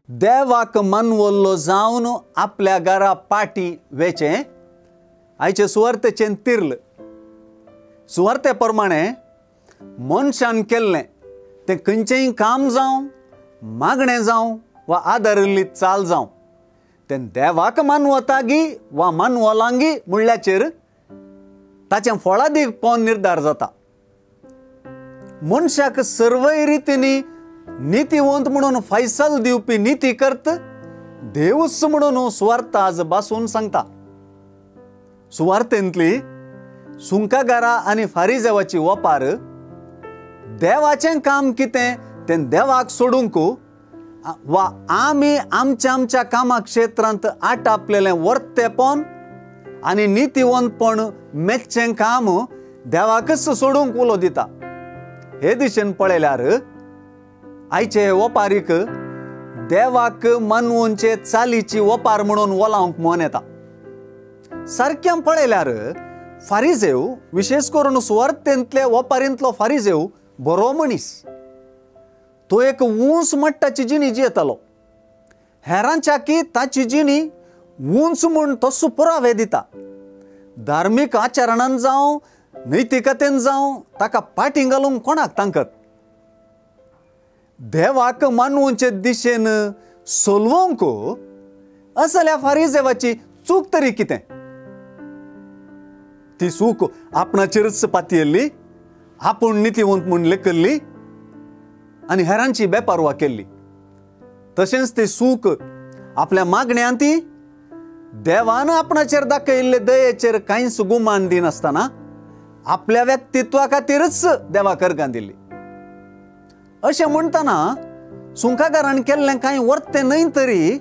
देवाक मनवल्लो जावन आपल्या घरा पाटी वेचें आयचे सुवार्तेचें तिरल. सुवार्ते प्रमाणे मनशान केल्लें तें खंयचेंय काम जावं, मागणें जावं वा आदारिल्ली चाल जावं, तें देवाक मानवतागी वा मानवलांगी म्हणल्याचेर ताचें फळादीक पवन निर्धार जाता. मनशाक सर्वय रितींनी नितीवंत म्हणून फैसल दिवपी निती करत देवूच म्हणून सुवार्थ आज बासून सांगता. सुवार्थेंतली सुंकागारा आनी फारिजेवाची वपार देवाचें काम कितें तें देवाक सोडूंक वा आमी आमच्या आमच्या कामा क्षेत्रांत आटापलेलें वर्तेपण आनी नितीवंतपण मेचचें काम देवाकच सोडूंक उलो दिता. हे दिशेन पळयल्यार आयचे वपारीक देवाक मानवोनचे चालीची वपार म्हणून वलावंक मन येता. सारक्यां पळयल्यार फारिजेव, विशेष करून सुवार्थेंतले वपारींतलो फारिजेव बरो मनीस. तो एक ऊंच मट्टाची जिणी जियेतालो. हेरांच्या की ताची जिणी ऊंच म्हूण तसो पुरावे दिता. धार्मीक आचरणान जावं, नैतिकतेन जावं, ताका पाटी घालूंक कोणाक तांकत. देवाक मानवचे दिशेन सोलवंक असल्या फारिजेवाची चूक तरी कितें? ती चूक आपणाचेरच पातयेल्ली, आपूण नितीवंत म्हूण लेखल्ली आनी हेरांची बेपारवा केल्ली. तशेंच ती चूक आपल्या मागण्यांत ती देवान आपणाचेर दाखयल्ले दयेचेर कांयच गुमान दिनासतना आपल्या व्यक्तित्वा खातीरच देवाक अर्गां दिल्ली. अशें म्हणटना सुंकागारान केल्लें कांय वर्तें न्हय तरी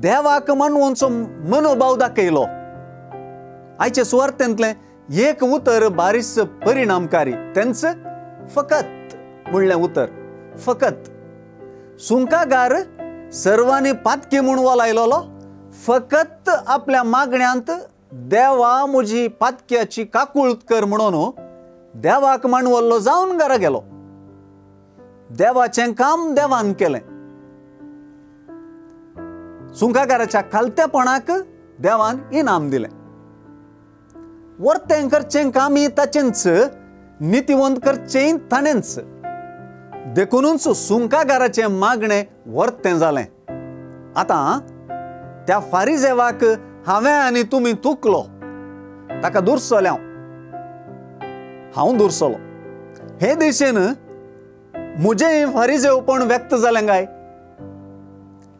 देवाक मानवोनचो मनोभाव दाखयलो. आयचे सुवार्थेंतलें एक उतर बारीस परिणामकारी, तेंच फकत म्हणलें उतर. फकत सुंकागार सर्वांनी पातकी म्हूण वलायलोलो फकत आपल्या मागण्यांत देवा म्हजी पातक्याची काकूळत कर म्हणून देवाक मानवल्लो जावन घरा गेलो. देवाचें काम देवान केलें. सुंकागाराच्या खालतेपणाक देवान इनाम दिलें. वर्तें करचें कामय ताचेंच, नितीवंत करचें ताणेंच. देखूनच सुंकागाराचें मागणें वर्तें जालें. आतां त्या फारिजेवाक हांवें आनी तुमी तुकलो, ताका दुरसले, हांव दुरसलो. हे दिशेन म्हजें फारिजेवपण व्यक्त जालें काय?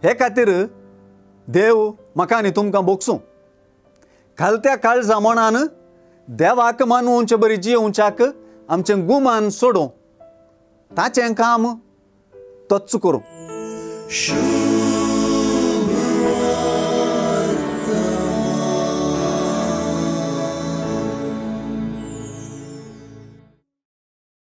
हे खातीर देव म्हाका आनी तुमकां भोगसूं. खालत्या काळजा मनान देवाक मानवचे बरी जियोवच्याक आमचें गुमान सोडूं, ताचें काम तोच करूं.